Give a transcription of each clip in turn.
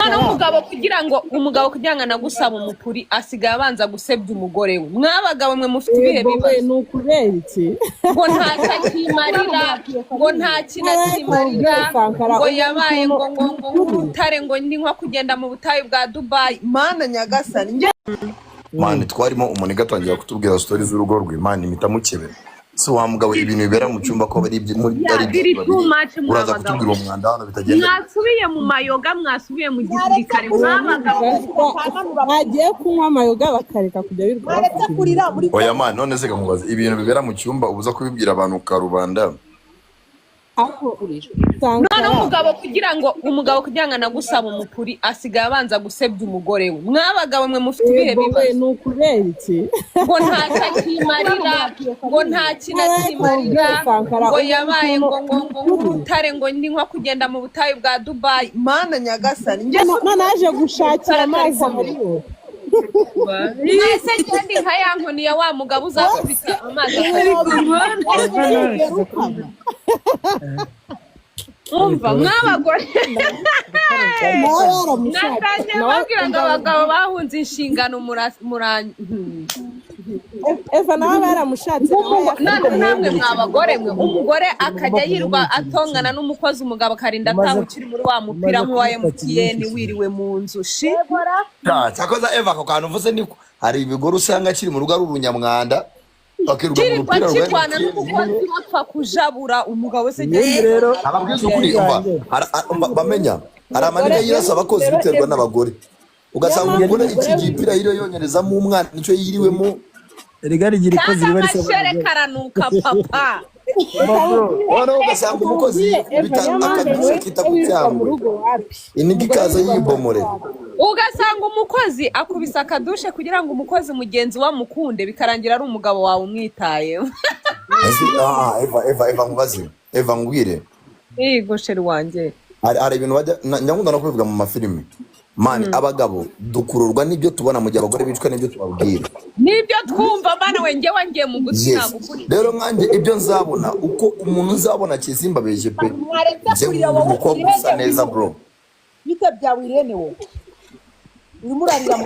Noneho umugabo kugira ngo anagusaba umupuri, asigaye abanza gusebya umugore we. Mwabagabo mwe, mufite ibihe Yego we. bibazo? Ni ukubera iki? Ngo ntacyo akimarira, ngo nta kintu akimarira, ngo yabaye ngo nk'urutare, ngo ni nko kugenda mu butayu bwa Dubayi. Mana nyagasani, njye Man, twarimo umuntu atangira kutubwira story z'urugo rwe, man, mpita mukebera. Si wa mugabo, ibintu bibera mu cyumba ko ari ibyo muri Ya, ari biri ibyo too babiri, much. uraza Mwabagabo, kutubwira uwo mwanda hano bitagenda. Mwasubiye mu mayoga, mwasubiye mu gisirikare, mwabagabo. Bagiye kunywa amayoga, bakareka kujya birirwa Mwaretse bafata kurira muri Oya man, none se nkamubaza, ibintu bibera mu cyumba ubuza kubibwira abantu ku karubanda? Ariko Sankara, Noneho umugabo kugira ngo anagusaba umupuri, asigaye abanza gusebya umugore we. Mwabagabo mwe, mufite ibihe Yego we. bibazo? Ni ukubera iki? Ngo ntacyo akimarira, ngo nta kintu akimarira, ngo yabaye ngo nk'urutare, ngo ni nko kugenda mu butayu bwa Dubayi. Mana nyagasani, njye None aje gushakira amazi muri we. Mwese ngende nka ya nkoni ya wa mugabo uzakubita amazi Akaba Umva, mw'abagore, nawe yaramushatse. Natangiye Nawe babwira ngo abagabo bahunze inshingano mura. Eva nawe aba yaramushatse, nawe None namwe mwa bagore mwe, umugore akajya yirwa atongana n'umukozi, umugabo akarinda ataha ukiri muri wa mupira nk'uwa MTN, wiriwe mu nzu shi. Cyakoza Eva, ako kantu uvuze niko. Hari ibigore usanga kiri mu rugo ari urunyamwanda, bakirirwa mu Kirirwa rupira rwa kirwana MTN. n'umukozi, bapfa kujabura umugabo se. Ubundi rero Ababwiza ukuri, umva, umva, bamenya hari amaniga yirasa abakozi biterwa n'abagore, ugasanga umugore iki gipira yiriwe yonyerezamo umwana, nicyo yiriwemo. Erega rigira ikozi Kandi riba risa. amashereka aranuka, papa. Noneho ugasanga umukozi yikubita akadusha kita ku wirirwa mu cyangwe, rugo wapi. iniga ikaza yibomorera. Ugasanga umukozi akubise akadushe kugira ngo umukozi mugenzi we amukunde, bikarangira ari umugabo wawe umwitayeho. Ah, Eva, Eva, Eva, nkubaze, Eva, ngwire. Yego, chéri wanjye. Hari ibintu bajya njya nkunda no kubivuga mu mafilimi, man. Abagabo dukururwa n'ibyo tubona, mu gihe abagore bicwa n'ibyo tubabwira. Nibyo twumva, mana we, njyewe ngiye mu gutwi. Yes. Nagukurikiye. Rero nkanjye ibyo nzabona, uko umuntu nzabona kizimbabeshye pe. Mwaretse Njye kurira nkunda wowe. umukobwa usa neza, bro. Bite byawe, Irene? Wowe urimo urarira mu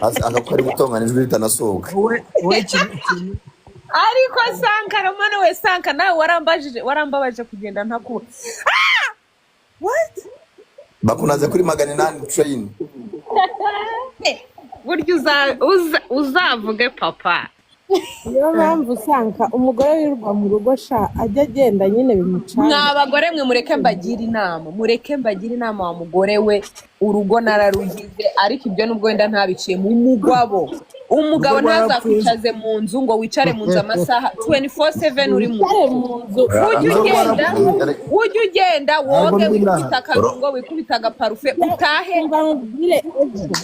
Agakora ari gutongana, ijwi ritanasohoka. Wowe ikintu Ariko Sankara, mana we, Sanka, nawe warambajije, warambabaje kugenda ntakubona. What? Bakunaze kuri 800 train. Burya uzavuge, papa. Niyo mpamvu usanga umugore wirirwa mu rugo sha, ajya agenda nyine bimucanga. Mwa bagore mwe, mureke mbagire inama, mureke mbagire inama. Wa mugore we, urugo nararugize, ariko ibyo nubwo wenda ntabiciye mu mugabo, umugabo Urugo rwarapfuye. Ntazakwicaze mu nzu ngo wicare mu nzu amasaha 24/7 uri mu Wicare nzu. mu nzu. Ujye ugenda, ujye ugenda woge, Ntabwo ndi wikubita inaha. akarungo, wikubita agaparufe, utahe. Umva nkubwire, Eva,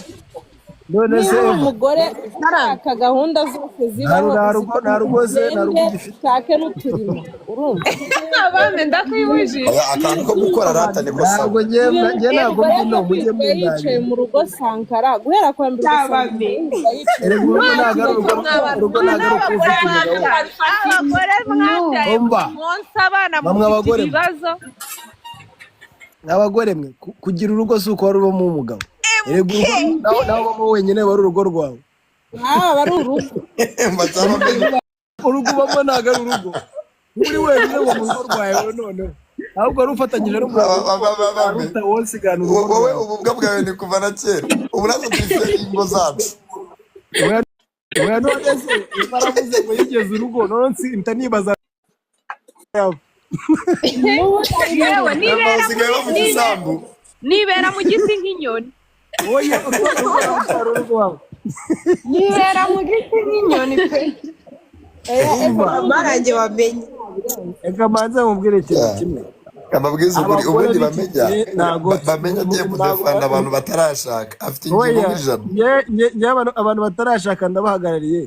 None se niba uri Eva, umugore ushaka gahunda zose zibaho, nta rugo, nta rugo se, nta rugo ugende ugifite. ushake n'uturimo, urumva? Abame, ndakwibujije. Oya, akantu ko gukora rata niko sawa. Ntabwo njye Ibintu njye ntabwo umugore mbyino ajya mujye kwirirwa yicaye mundabira. mu rugo, Sankara, guhera kwa mbere ugasanga Cyabame. yirirwa yicaye. Erega urugo ntabwo ari urugo, urugo ntabwo ari ukuza umugabo. Abagore mwabyaye, Umva. mwonsa abana, Bamwe mufite abagore mwe. ibibazo. Abagore mwe, kugira urugo si uko wari ubamo umugabo. Erega urugo nawe ubamo wenyine wari urugo rwawe. Nawe aba ari urugo. Mbasaba mbere. Urugo ubamo ntabwo ari urugo uri wenyine ngo mu rugo rwawe, noneho ahubwo wari ufatanyije n'umugabo aruta wowe usigana urugo Wowe rwawe. Ububwa bwawe ni kuva na kera, ubu natwe dufite ingo zacu. Oya, none se baravuze ngo yigeze urugo, none mpita nibaza. Yewe, nibera Basigaye muri bavuga isambu. Nibera mu giti nk'inyoni. Oya, urugo rwawe, urugo rwawe. Nibera mu giti nk'inyoni pe. Umva. Marange wamenye. Reka manze mubwire ikintu kimwe. Amabwiriza ukuri. Abagore Ubundi b'iki bamenya gihe ntago bamenya agiye kudefanda abantu batarashaka, afite ingingo Oya, nk'ijana. nge abantu batarashaka ndabahagarariye,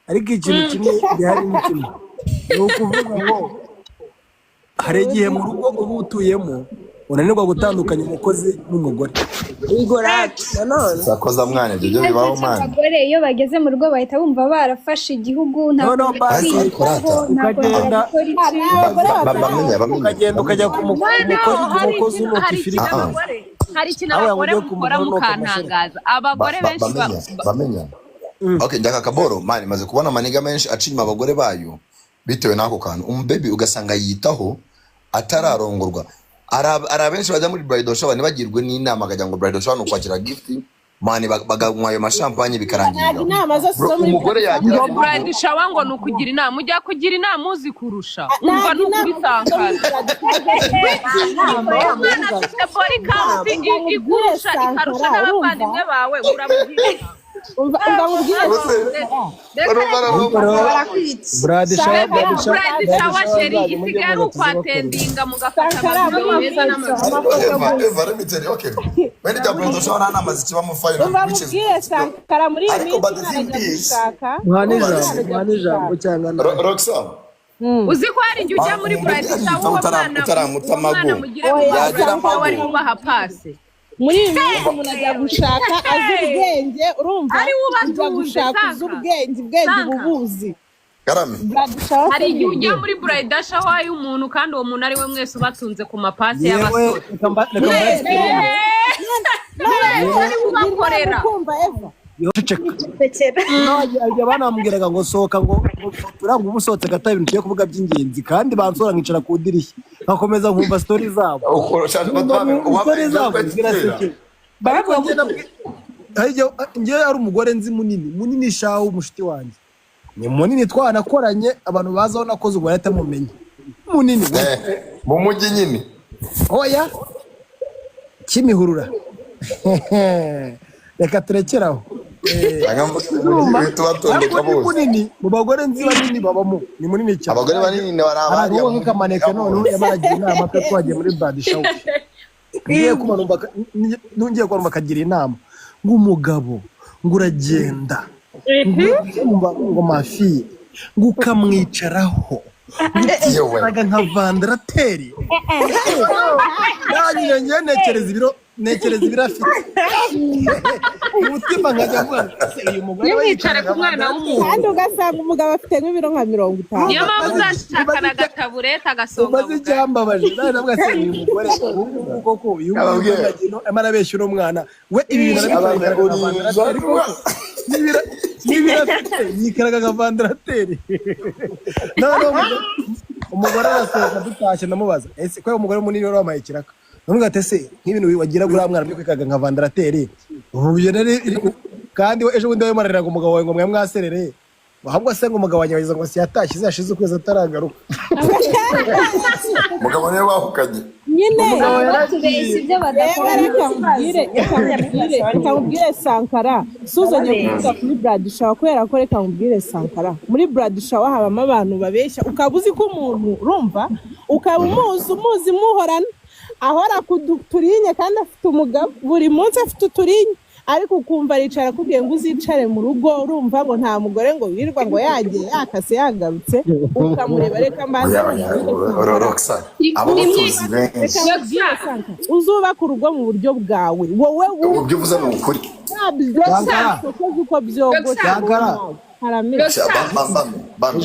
ariko ikintu kimwe gihari ni kimwe, ni ukuvuga ngo hari igihe mu rugo uba utuyemo unanirwa gutandukanya umukozi n'umugore. Igorati nanone. Sakoza mwana, ibyo byo bibaho, mwana. Abagore iyo bageze mu rugo bahita bumva barafashe igihugu, nta No, no, kongera basi. kwiyitaho, nta kongera Ukagenda gukora iki. Abagore Bamenya, bamenya. Ukagenda ukajya ku Noneho mukozi, hari umukozi ikintu unuka hari ifiriti. ikintu Ah, ah. abagore Hari ikintu Aho abagore yavugiye ku mukora mugore nuko amashereka. mukantangaza. Abagore benshi Bamenya, bamenya. Okay, njyaka akaboro mani, maze kubona amaniga menshi aca inyuma abagore bayo bitewe n'ako kantu. Umubebi ugasanga yiyitaho atararongorwa. Hari abenshi bajya muri bridal shower ntibagirwe n'inama, akagira ngo bridal shower ni ukwakira gift, mani, baganywa ayo mashampanye bikarangirira Ntabwo inama zose Bro, zo muri umugore bridal yagira Ngo bridal shower ngo ni ukugira inama, ujya kugira inama uzi kurusha. Umva, Ntabwo ni inama zo muri ukubisankara. bridal shower Umwana afite body count ikurusha, ikarusha n'abavandimwe bawe, uramugira inama. Umva, umva nkubwire. Barakwica. Brad shower, brad shower, Bride shower, chérie, isigaye ari ukwatendinga mugafata Sankara, amavideo meza n'amafoto. amafoto Eva, gusa. Eva, let me tell you, okay. When the bridal shower nta nama zikibamo final, Umva which is nkubwire, Sankara, muri iyi Ariko minsi but the umwana thing ajya is, gushaka. Muhane Umwana ijambo, ajya muhane ijambo gushaka. cyangwa nawe. Roxanne, Uzi ko hari igihe ujya muri umugore bride shower, ariyitaho uwo mwana utaramuta uwo mwana amago. mugire Oya, mu Yagira bride shower ari amago. kubaha pase. Muri iyi minsi umuntu ajya gushaka azi ubwenge, urumva? Ari we Ujya ubatunze, gushaka uzi Sanka. ubwenge, ubwenge Sanka. ububuzi. Karame. Bridal shower Hari se igihe ujya ni muri bridal shower y'umuntu, kandi uwo muntu ari we mwese ubatunze ku mapasi Yewe, y'abasore. reka mba Mwese mwese ari we ubakorera. Kumva, Eva. Ceceka. Pekera. Ibyo banambwiraga ngo sohoka, ngo fotora, ngo uba usohotse gato, ibintu tugiye kuvuga by'ingenzi, kandi bansora nkicara ku idirishya nkakomeza nkumva story zabo. Story zabo zirasekeje, ariko njye hari igihe njye hari umugore nzi munini munini shawu, umushuti wanjye ni munini, twanakoranye, abantu bazi aho nakoze ubwo bahita mumenya, munini we. Mu mujyi nyine? Oya, Kimihurura, reka turekere aho. Cyangwa mvuge mu mujyi, uhita ubatondeka Ariko ni bose. munini, mu bagore nzi banini babamo, ni munini cyane. Abagore banini ni bari Hari uwo nk'akamaneke, noneho yabaragiye inama ko twagiye muri bridal shower, ngiye kuba numva ngiye kuba numva akagira inama ngo umugabo ngo uragenda ngo ngo mafi ngo ukamwicaraho Yewe. ngo nka ventilateur. Nanjye ngiye ntekereza ibiro, ntekereza ibiro afite, umutima nkajya mvuga ngo, "Ese uyu mugore we Ntimwicare yicara ku mwana w'umuntu. Kandi ugasanga umugabo afite nk'ibiro nka 50. Niyo mpamvu uzashakana agataburete agasonga Umaze bugari. icyambabaje nawe navuga se uyu mugore ubu ngubu koko, uyu nguyu Ababwira. arimo arabeshya uno mwana we, ibi bintu arabikora Abana yikaraga nka ventilateur koko, n'ibiro afite yikaraga nka ventilateur. Noneho umugore arasohoka, dutashye ndamubaza ese ko umugore munini wari wampaye ikiraka, ndamubwira ati ese nk'ibintu wagira uriya mwana byo kwikaraga nka ventilateur ubu ibyo kandi we ejo bundi wawe umugabo wawe ngo mwe mwaserereye, ahubwo se ngo umugabo wanjye wagize ngo siyatashye, izashize ukwezi ataragaruka. Umugabo niwe wahukanye. Nyine. Umugabo Batubeshya yaragiye. ibyo Rero badakora. reka nkubwire, reka nkubwire, reka nkubwire, Sankara, suzanye kuvuga kuri bridal shower, kubera ko reka nkubwire, Sankara, muri bridal shower habamo abantu babeshya, ukaba uzi ko umuntu, urumva, ukaba umuzi, umuzi muhorana, ahora ku turinye kandi afite umugabo, buri munsi afite uturinye, ariko ukumva aricara akubwiye ngo uzicare mu rugo, urumva, ngo nta mugore ngo wirirwa ngo yagiye yakase yagarutse, ukamureba. Reka mbanze nkubwire, Sankara. Roxa, abo tuzi benshi. Reka nkubwire, Sankara, uzubaka urugo mu buryo bwawe wowe. Ibyo uvuze ni ukuri. Sankara. Ukoze uko byogoshe. Sankara. Haramira. Bam.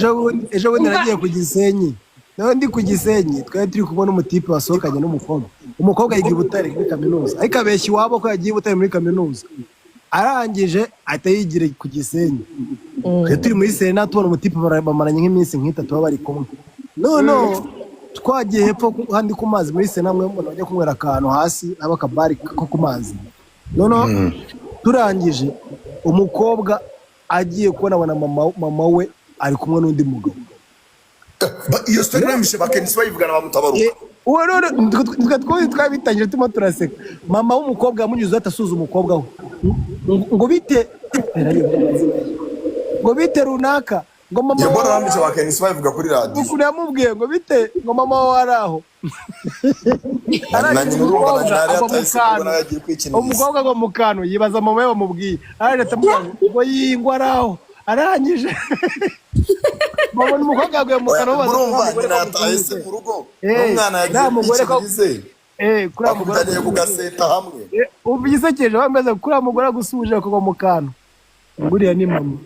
Ejo bundi nagiye ku Gisenyi, nawe ndi ku Gisenyi, twari turi kumwe n'umutipe wasohokanye n'umukobwa. Umukobwa yiga i Butare muri kaminuza, ariko abeshya iwabo ko yagiye i Butare muri kaminuza, arangije ahita yigira ku Gisenyi. Twari turi muri Serena, tubona umutipe bamaranye nk'iminsi nk'itatu baba bari kumwe. Noneho twagiye hepfo handi ku mazi muri Serena, mwe mbona bajya kunywera akantu hasi, haba akabari ko ku mazi. Noneho turangije, umukobwa agiye kubona abona mama we ari kumwe n'undi mugabo. Iyo story namishe bakenisi bayivugana bamutabaruka. Uwo rero twe twabitangiye turimo turaseka, mama w'umukobwa yamunyuze atasuza umukobwa we ngo bite, ngo bite runaka, ngo mama Iyo mbona wawe namishe bakenisi bayivuga kuri radiyo. Ukuntu yamubwiye ngo bite, ngo mama wawe ari aho. Na nyina, urumva, na nyina yari agwa mu yatahise kantu. kubona yagiye kwikinira. Umukobwa agwa mu kantu, yibaza mama we bamubwiye, arangije atamubwira ngo yingwa ari aho, arangije babona umukobwa yaguye mu kantu, babaza Urumva, umugore nyina ko yatahise amukunze. mu rugo Eh, n'umwana yagiye nta mugore ko kwikingirize. Kuriya mugore Bakubitaniye ku gaseta hamwe. Umva igisekeje, bameze kuriya mugore agusubije akagwa mu kantu, nguriya ni mama.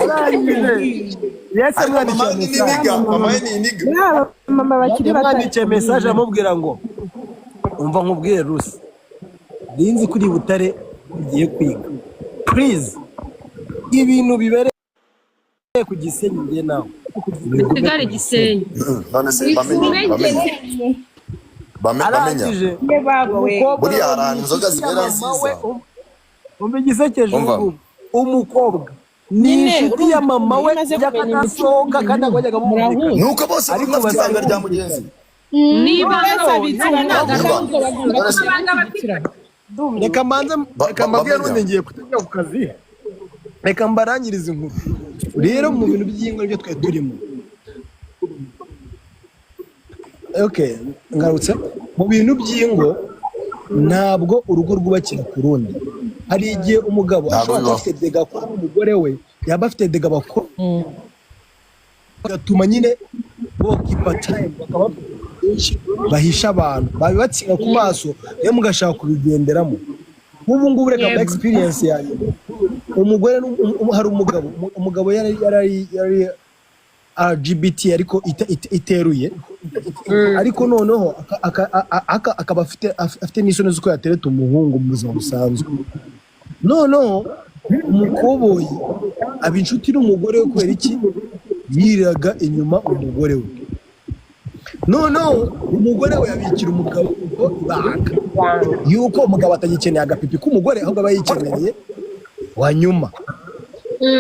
Arangije yahise Ariko mama amwandikiye we ni message. iniga, mama we ni iniga. Muri aba mama bakiri bato. Yamwandikiye message amubwira ngo Umva nkubwire, Rusi, ninzi kuri Butare ugiye kwiga, please, ibintu bibereye ku Gisenyi, njye nawe bigume Bisigare ku Gisenyi. None se bamenye bamenye bamenya Arangije Ye baba we. umukobwa Buriya hari ahantu inzoga ni inshuti ya zibera mama we. nziza. Umva igisekeje, Umva. ubu umukobwa ni Nyine inshuti ya urumva mama iyo we umaze kumenya imico y'akadasohoka, kandi ntabwo bajyaga bumvikana. murahuza. Nuko bose buri Ariko umwe afite ibanga basigaye rya mugenzi. Niba Buri wese abitse ibanga, Umva. ahubwo bagomba None se ibanga bafite gushyikirana. Reka mbanze reka mbabwire, bamenya. n'ubundi ngiye kutajya ku kazi, reka mbarangirize inkuru. Rero mu bintu by'ingo nibyo twari turimo. Okay, ngarutse mu bintu by'ingo. Ntabwo urugo rwubakira ku rundi. Hari igihe umugabo Ntabwo ashobora kuba bibaho. afite dega akora n'umugore we, yaba afite dega bakora, bigatuma nyine bokipa time, bakaba bafite byinshi bahisha abantu, babibatsinga ku maso, rero mugashaka kubigenderamo. Nk'ubu ngubu reka mba experience yanjye. Umugore hari umugabo, umugabo yari LGBT ariko iteruye, ariko noneho akaba afite n'isoni z'uko yatereta umuhungu mu buzima busanzwe. Noneho umukoboyi aba inshuti n'umugore we. Kubera iki? Yiriraga inyuma umugore we. Noneho umugore we abikira umugabo ibanga yuko umugabo atagikeneye agapipi k'umugore, ahubwo aba yikeneye wa nyuma.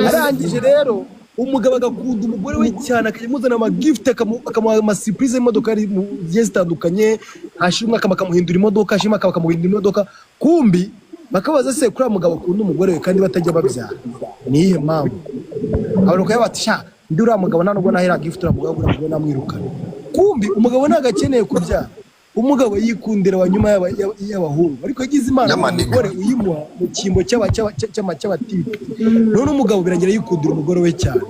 Arangije rero umugabo agakunda umugore we cyane, akajya amuzana amagifuti, akamuha amasurprise y'imodoka zigiye zitandukanye. Hashira umwaka bakamuhindura imodoka, hashira umwaka bakamuhindura imodoka. Kumbi bakabaza se kuri mugabo akunda umugore we kandi batajya babyara, ni iyihe mpamvu? Abantu bakaba bati: "Sha, ndi uriya mugabo nta nubwo nahera gifuti uriya mugabo, uriya mugore namwirukana." Kumbi umugabo ntabwo akeneye kubyara, umugabo yikundira wa nyuma y'abahungu, ariko yagize Imana Y'amaniga. umugore uyimuha mu cyimbo cy'abatipe. None umugabo birangira yikundira umugore we cyane.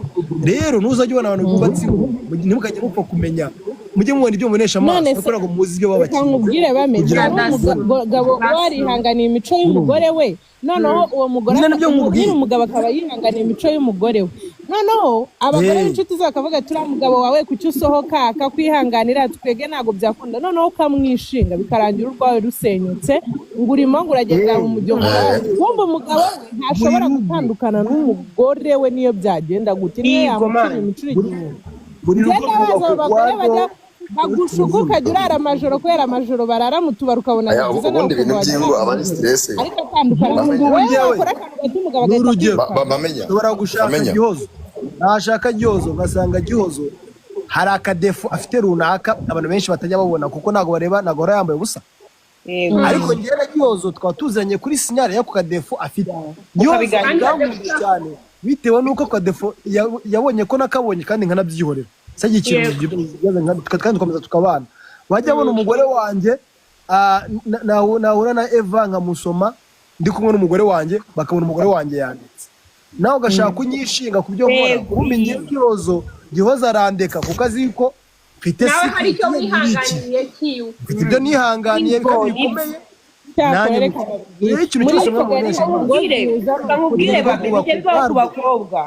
Rero ntuzajya ubona abantu bubatse ingo, ntimukajye mupfa kumenya, mujye mubona ibyo mubonesha amaso, None se ariko ntabwo muzi ibyo reka babakinze nkubwire, bamenye kugira hari ngo umugabo warihanganiye imico y'umugore we, noneho uwo mugore Nyine nibyo nkubwiye. Nyine umugabo akaba yihanganiye imico y'umugore we, noneho abagore b'inshuti ze bakavuga ati: "Uriya mugabo wawe kuki usohoka akakwihanganira? Twebwe ntabwo byakunda." Noneho ukamwishinga, bikarangira urwawe rusenyutse, ngo urimo ngo uragendera mu mujyo. Wumva umugabo we ntashobora Buri rugo. gutandukana n'umugore we, niyo byagenda gute, niyo Yego, yamucira man. imicuro igihumbi. Buri rugo Njye ndabaza, rwubakwa abo bagore ukwarwo. bajya bagushuka ukajya urara amajoro, kubera amajoro barara mu tubari, ukabona Aya, ni byiza nawe ubundi ukuntu ibintu by'ingo aba ari wagira, stress. ariko atandukana Nk'ubu n'umugabo ngubu wowe njyewe wakora akantu gato umugabo agahita n'urugero. akwirukana. Bamenya. Nshobora gushaka Bamenya. Gihozo, nashaka Gihozo ngasanga Gihozo hari akadéfaut afite runaka abantu benshi batajya babona, kuko ntabwo bareba, ntabwo ahora yambaye ubusa. Ariko njyewe na Gihozo twaba tuzanye kuri signal y'ako kadéfaut afite Gihozo. Ukabiganira. Bwankunze cyane bitewe n'uko akadéfaut yabonye ko nakabonye kandi nkanabyihorera se ikintu, kandi dukomeza tukabana. Wajya abona umugore wanjye, nahura na Eva nkamusoma ndi kumwe n'umugore wanjye, bakabona umugore wanjye yanditse, nawe ugashaka kunyishinga ku byo nkora. Kumbi njye Gihozo, Gihozo arandeka kuko azi ko mfite Nawe hari icyo secret ye muri iki. wihanganiye kiwe. Mfite ibyo nihanganiye kandi bikomeye. Cyakora Nanjye reka rero ikintu muri cyose Kigali mwamubonesha hari amaso. ingo Nkubwire, zihuza reka nkubwire, Urugo babe, rwubakwa bijya bibaho ku ukwarwo. bakobwa.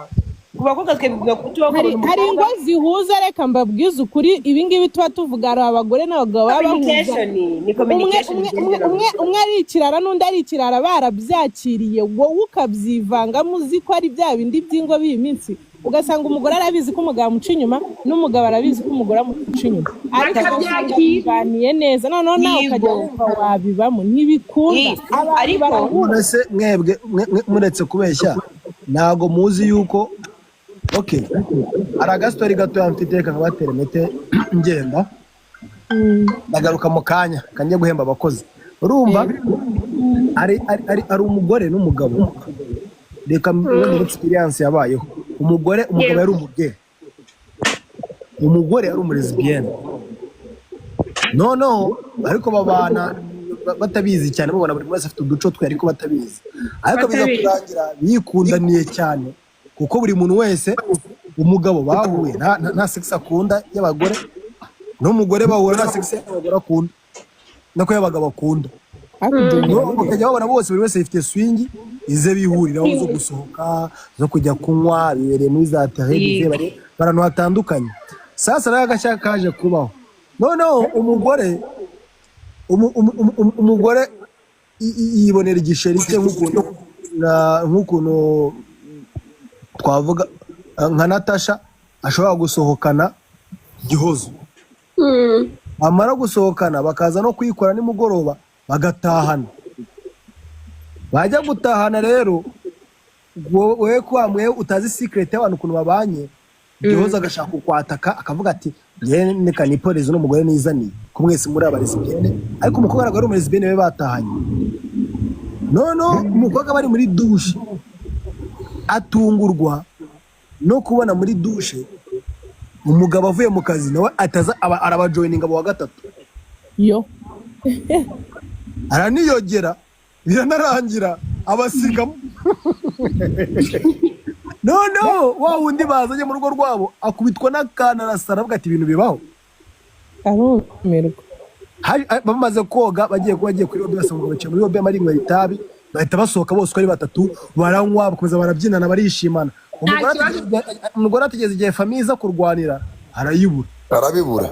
Ku bakobwa twe bivuga ko tuba hari kubona hari ingo umukobwa. zihuza. Reka mbabwize ukuri, ibi ngibi tuba tuvuga, hari abagore n'abagabo baba bahuza. Communication ni Umwe communication umwe umwe igendera umwe umwe ari ikirara n'undi ari ikirara, barabyakiriye, wowe ukabyivangamo uzi ko ari bya bindi by'ingo b'iyi minsi, ugasanga umugore arabizi ko umugabo amuca inyuma, n'umugabo arabizi ko umugore amuca inyuma, ariko ugasanga Bakabyakira. bibaniye neza. Noneho nawe ukajya wumva wabibamo, ntibikunda. Abantu Ariko barahura. None se mwebwe muretse kubeshya, ntabwo muzi yuko, okay, hari agastori gatoya mfite, reka nkabatera mete ngenda, ndagaruka mu kanya kanjye guhemba abakozi. Urumva hari umugore n'umugabo, reka muri experience yabayeho, umugore, umugabo yari umugay, umugore yari umulesbienne. Noneho ariko babana batabizi cyane, babona buri wese afite uduco twe, ariko batabizi, ariko biza Batabizi. kurangira bikundaniye cyane, kuko buri muntu wese, umugabo bahuye nta sex akunda y'abagore, n'umugore bahura nta sex y'abagore akunda, nako y'abagabo akunda. Ariko ibyo No, bakajya babona bose, buri wese yifite swing ize bihuriraho zo gusohoka, zo kujya kunywa, bibereye muri za terrain, bari ahantu hatandukanye. Sasa rero agashya kaje kubaho, noneho umugore Umugore yibonera igisheri cye nk'ukuntu twavuga nka Natasha ashobora gusohokana Gihozo, bamara gusohokana bakaza no kuyikora nimugoroba, bagatahana. Bajya gutahana rero, wowe ko mwe utazi secret y'abantu ukuntu babanye, Gihozo agashaka kukwataka, akavuga ati: "Njyewe reka niporeze uno mugore nizaniye, ko mwese muri abalesbienne." Ariko umukobwa ntabwo ari umulesbienne, we batahanye. Noneho umukobwa bari muri douche, atungurwa no kubona muri douche umugabo avuye mu kazi, nawe ataza arabajoininga mu wa gatatu. Yo. Araniyogera, biranarangira abasigamo. Noneho wa wundi bazanye mu rugo rwabo akubitwa n'akantu, arasara, avuga ati: "Ibintu bibaho." Arumirwa. Bamaze koga, bagiye kuri lobby, basanga bicaye muri lobby barinywera itabi, bahita basohoka bose uko ari batatu, baranywa, bakomeza barabyinana, barishimana. Umugore ategereza igihe famille iza kurwanira, arayibura. Arabibura.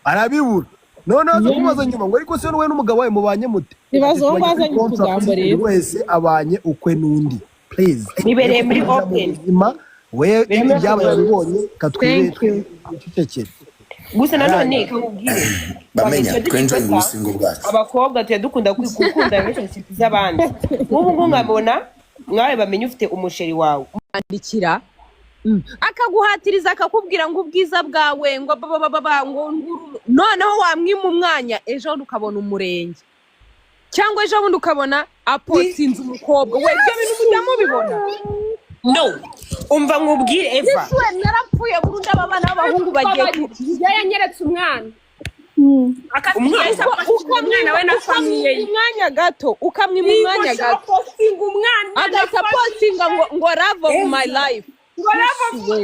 Arabibura. Noneho aza kumubaza nyuma ngo: "Ariko se wowe n'umugabo wawe mubanye mute?" Ibaze wowe Ati: wazanye "Tubanye kuri utugambo contract, rero. buri wese abanye ukwe n'undi, please." Bibereye muri Mu open. buzima we ibyabaye yabibonye, katwibere Thank you. twicecekere. Gusa nanone kamubwire. Bamenya Twe twenjoying dufata ubusingo bwacu. Abakobwa tuya dukunda gukunda relationship z'abandi. Nk'ubu ngubu nkabona mwawe bamenye ufite umusheri wawe. Kwandikira akaguhatiriza, akakubwira ngo ubwiza bwawe, ngo babababa, ngo noneho wamwima umwanya, ejo bundi ukabona umurenge, cyangwa ejo bundi ukabona apostinze umukobwa we. Ibyo bintu mujya mubibona? No, umva nkubwire, Eva. Yesu we, narapfuye burundu! Aba bana b'abahungu bagiye Yanyeretse umwana. Umwana. Umwana we na famille ye. Umwanya gato, ukamwima umwanya gato, Postinga umwana. Agahita postinga ngo "Love of my life".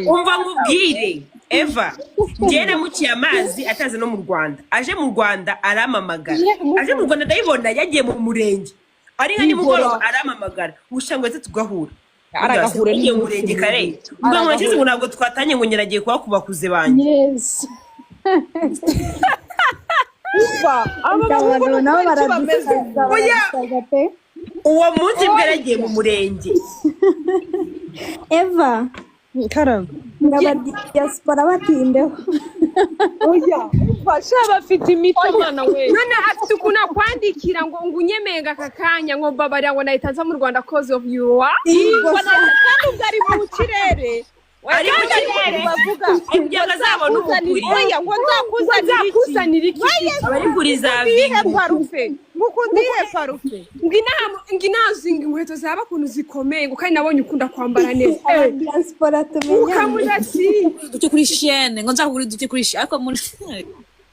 Umva nkubwire, Eva, njyewe namuciye amazi atazi no mu Rwanda. Aje mu Rwanda arampamagara, aje mu Rwanda ndayibona yagiye mu murenge, ari nka nimugoroba arampamagara gusa ngo ese tugahura. Aragahura. Yagiye mu murenge kare, ubwo ngo nakize ngo ntabwo twatanye, ngo nyiragiye kuba ku bakuze banjye. Yes. Umva, aba bahungu Abagabo nabo ni uko bameze. baradusaza, baradusaza pe. Uwo munsi bwo yaragiye mu murenge. Eva. Karame. Ngo abadiaspora batindeho. Oya, umva sha, bafite imico, mwana we. None afite ukuntu akwandikira ngo unyemenga aka kanya, ngo mbabarira, ngo nahita nza mu Rwanda cause of you are. Ngo kandi ubwo ari mu kirere. Ari mu Kandi kirere. bavuga Kugira ngo azabone nzakuzanira umukuri. Oya, ngo nzakuzanira iki? Nzakuzanira iki? Abari kuri za Ndihe parufe? Ngukunda ihe parufe? Ngo inaha, ngo inaha zinga inkweto zaba ukuntu zikomeye, ngo kandi nabonye ukunda kwambara neza. Abadiaspora tumenyane. Ukamuja ati Uduti kuri chaîne, ngo nzakugura uduti kuri chaîne, ariko muri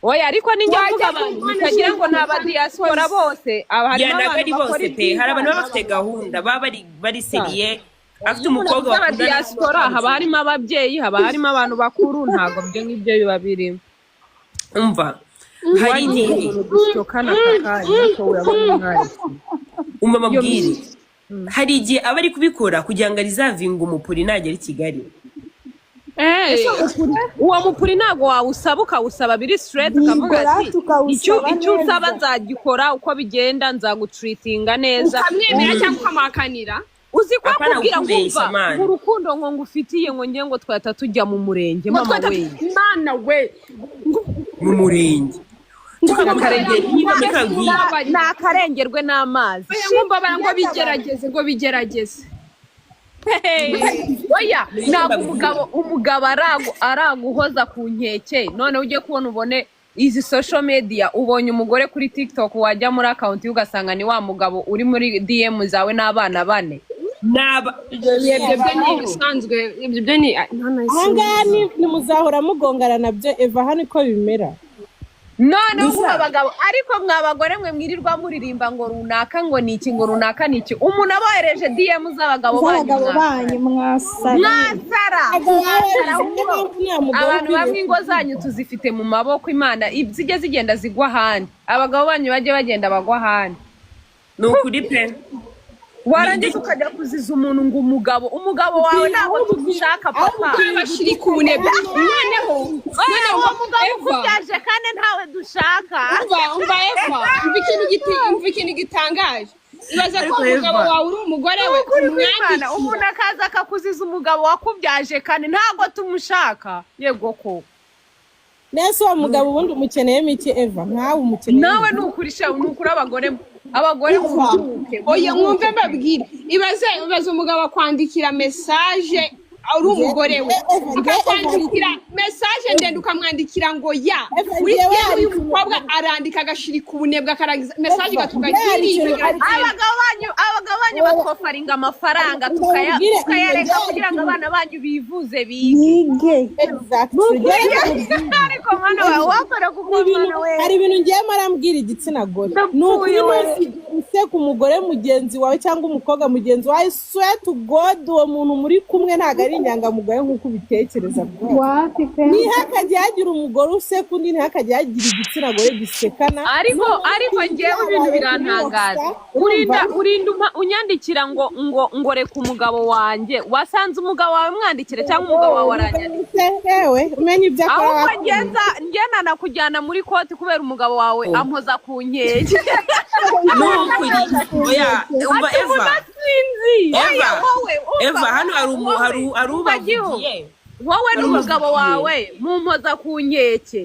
Oya, ariko ninjya Wajya mvuga abantu kumwana bitagira ngo ni abadiaspora bose, aba Ya, harimo ntabwo abantu ari bakora bose pe. Hari abantu baba bafite gahunda, baba bari sérieux, afite umukobwa bakundana. Abadiaspora haba harimo ababyeyi, haba harimo abantu bakuru, ntabwo ibyo ngibyo biba birimo. Umva, hari igihe Dushyokana aka kanya ko urabona umwari. Umva amabwire, hari igihe aba ari kubikora kugira ngo arizavinge umupuri nagera i Kigali. Uwo mupuri ntabwo wawusaba, ukawusaba biri straight, ukavuga Yigora ati tukawusaba icyo unsaba neza. nzagikora, uko bigenda nzagutreatinga neza. Ukamwemera cyangwa ukamuhakanira. Uzi ko Apana akubwira ngo kukubeshya, umva, man. ngo urukundo ngo ngufitiye, ngo ngiye, ngo twahita tujya mu murenge. Ngo Mama twahita we. Mana we. Mu murenge tukamukarengera niba mukabwira. Ni akarengerwe n'amazi. Oya, ngo mbabara, ngo bigerageze, ngo bigerageze. Oya, ntabwo umugabo araguhoza ku nkeke, none ujye kubona ubone izi social media, ubonye umugore kuri TikTok, wajya muri account ye ugasanga ni wa mugabo uri muri DM zawe n'abana bane. Naba Ibyo byo ni ibisanzwe, ibyo byo ni Ahangaha ni muzahora mugongana nabyo, Eva, hano uko bimera. None ubu abagabo, ariko mwa bagore mwe mwirirwa muririmba ngo runaka ngo ni iki, ngo runaka ni iki, umuntu abohereje DM z'abagabo banyu, Z'abagabo mwasara. banyu, mwasara. Mwasara. Niyo mpamvu nta mugore Abantu ukwiriye bamwe ingo zanyu tuzifite mu maboko. Imana zijye zigenda zigwa ahandi, abagabo banyu bajye bagenda bagwa ahandi. Ni ukuri pe. Warangiza ukajya kuziza umuntu ngo umugabo wawe ntabwo tumushaka, papa. Bashirika ubunebwe noneho. Oya, Noneho uwo mugabo Eva, ukubyaje kandi ntawe dushaka. Umva Eva, umva ikintu gitangaje. Ibaza ko Ariko umugabo Eva, wawe uri umugore we, Ukuri kw'Imana, umwandikira. Umuntu akaza akakuziza umugabo wakubyaje kandi ntabwo tumushaka, yego ko. Nese uwo mugabo ubundi umukeneyemo iki, Eva? Nkawe umukeneyemo? Nawe ni ukuri sha, ni ukuri, abagore Eva. muruhuke. Oya, mwumve mbabwire. Ibaze umugabo akwandikira message ari umugore we, Eva, njye- akakwandikira message ndende, ukamwandikira ngo ya Eva, uri njyewe fier hari y'umukobwa, arandika agashirika ubunebwe, akarangiza message Eva, igatuka njye hari kiri. ikintu- Abagabo banyu batwofaringa amafaranga, Ndababwire, tukayareka njye hari kugira ngo ikintu- abana banyu bivuze, bige. Yige. Exactly. Njye reka nkubwire. Ariko mwana wawe wakora kuko Hari ibintu mwana we. Hari ibintu ngiye marambwira igitsina gore, ni ukuri, ntuzigere useka umugore mugenzi wawe cyangwa umukobwa mugenzi wawe. I swear to God, uwo muntu muri kumwe ntabwo ari inyangamugayo nk'uko ubitekereza rwose. Wapi pe. Ntihakajye hagira umugore useka undi, ntihakajye hagira igitsina gore gisekana. Ariko ngewe ibintu birantangaza. Urinda unyandikira ngo reka umugabo wanjye. Wasanze umugabo wawe mwandikira cyangwa umugabo wawe aranyandikira? Ewe, umenye ibyo akora. Ahubwo Wakunda. ngenza ngena nakujyana muri court kubera umugabo wawe ampoza ku nkeke. Ni ukuri, oya, umva Ati Eva. Udasinzi. Eva, Oya, wowe umva, Eva, hano hari wowe, hari umva Gihu. ubavugiye. Wowe Hari n'umugabo ubavugiye. wawe mumpoza ku nkeke.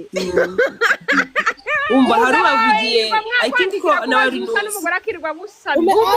Umva, hari ubavugiye, I think ko nawe ari gusa n'umugore akirirwa agusaba. Umugabo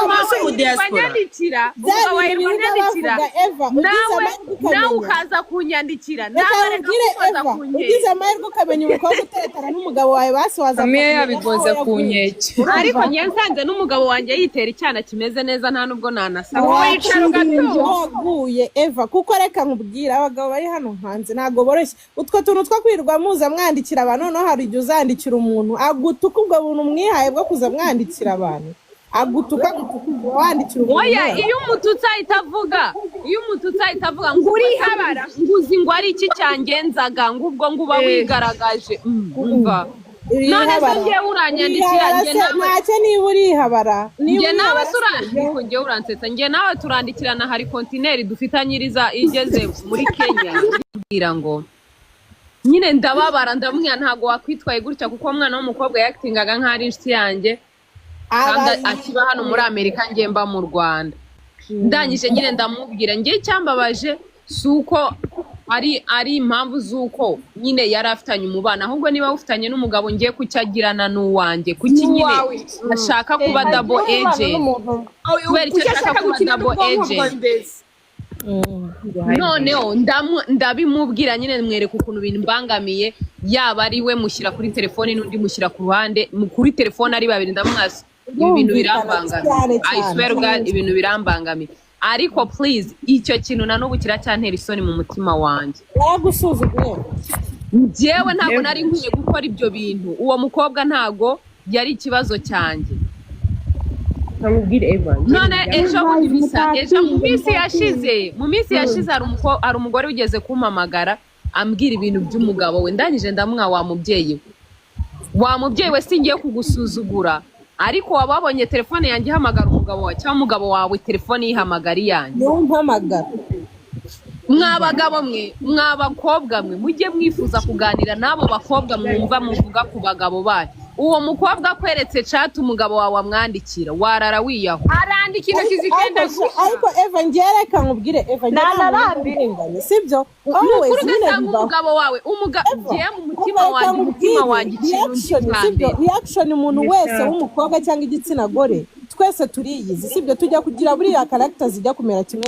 Wawe mu diaspora. wanyandikira, Bya umugabo wawe bintu birirwa wanyandikira, bavuga, Eva, ugize nawe amahirwe nawe ukamenya. Ukaza kunyandikira Reka nawe, reka nkubwire, kumpoza Eva, ku nkeke. Ugize amahirwe ukamenya umukobwa uteretana n'umugabo wawe, basi waza Samiya kumenya yabigoze aho ku yaguye. nkeke. Ariko njye nsanze n'umugabo wanjye yitera icyana kimeze neza, nta nubwo nanasaba. Wicara ugatuza. Waguye, Eva, kuko reka nkubwire, abagabo bari hano hanze ntabwo boroshye. Utwo tuntu two kwirirwa muza mwandikira abantu, noneho hari igihe uzandikira umuntu agutuka. Ubwo buntu mwihaye bwo kuza mwandikira abantu, agutuka, agutuka, ubwo wandikira umuntu. Oya, iyo umututsi ahita avuga ngo Urihabara. Ngo uzi ngo ari iki cyangenzaga, ngo ubwo ngo uba wigaragaje. Umva, none se Urihabara. ngewe uranyandikira, Urihabara njye se, nawe ntacyo niba urihabara, niba njye nawe urihabara tura se, ariko njyewe uransetsa. Njye nawe turandikirana, hari kontineri dufitanye iriza igeze muri Kenya. Mbwira ngo nyine ndababara, ndamubwira ntabwo wakwitwaye gutya, kuko umwana w'umukobwa yakitingaga nk'aho ari inshuti yanjye kandi akiba hano muri Amerika, njye mba mu Rwanda. Ndangije nyine ndamubwira, njye icyambabaje si uko ari impamvu z'uko nyine yari afitanye umubano, ahubwo niba ufitanye n'umugabo, ngiye kucyagirana n'uwanjye, kuki nyine N'uwawe. ashaka kuba double agent? Kubera icyo Kuki ashaka ashaka kuba gukina double n'ubwonko bwawe agent? mbese? Noneho ndabimubwira nyine, mwereka ukuntu ibintu mbangamiye, yaba ari we mushyira kuri telefoni n'undi mushyira ku ruhande, kuri telefoni ari babiri. Ndamwasa, ibi bintu Birumvikana birambangamiye. cyane I cyane. swear God, ibintu birambangamiye. Ariko please, icyo kintu na n'ubu kiracyantera isoni mu mutima wanjye. Yaragusuzuguye. Njyewe ntabwo nari nkwiye gukora ibyo bintu. Uwo mukobwa ntabwo yari ikibazo cyanjye. Nkamubwire, Eva. None ejo bundi bisa ejo mu minsi yashize hari umugore wigeze kumpamagara ambwira ibintu by'umugabo we. Ndangije ndamuha, wa mubyeyi we, singiye kugusuzugura, ariko waba wabonye telefone yanjye ihamagara umugabo wawe, cyangwa umugabo wawe telefone yihamagara iyanjye? Niwe umpamagara. Mwa bagabo mwe, mwa bakobwa mwe, mujye mwifuza kuganira n'abo bakobwa mwumva muvuga ku bagabo banyu. Uwo mukobwa akweretse chat umugabo wawe amwandikira, warara wiyaho. Arandika intoki zikenda gushya. Ariko Eva, njye reka nkubwire, Eva, njye nta muntu urenganya, sibyo? Ni ukuri, Always nyine ugasanga bibaho. umugabo wawe Eva, ngiye mu mutima reka wanjye, umutima nkubwire, wanjye, ikintu nzi reaction, cya sibyo? mbere. Reaction umuntu wese w'umukobwa cyangwa igitsina gore, twese turiyizi, sibyo? Tujya kugira buriya character zijya kumera kimwe.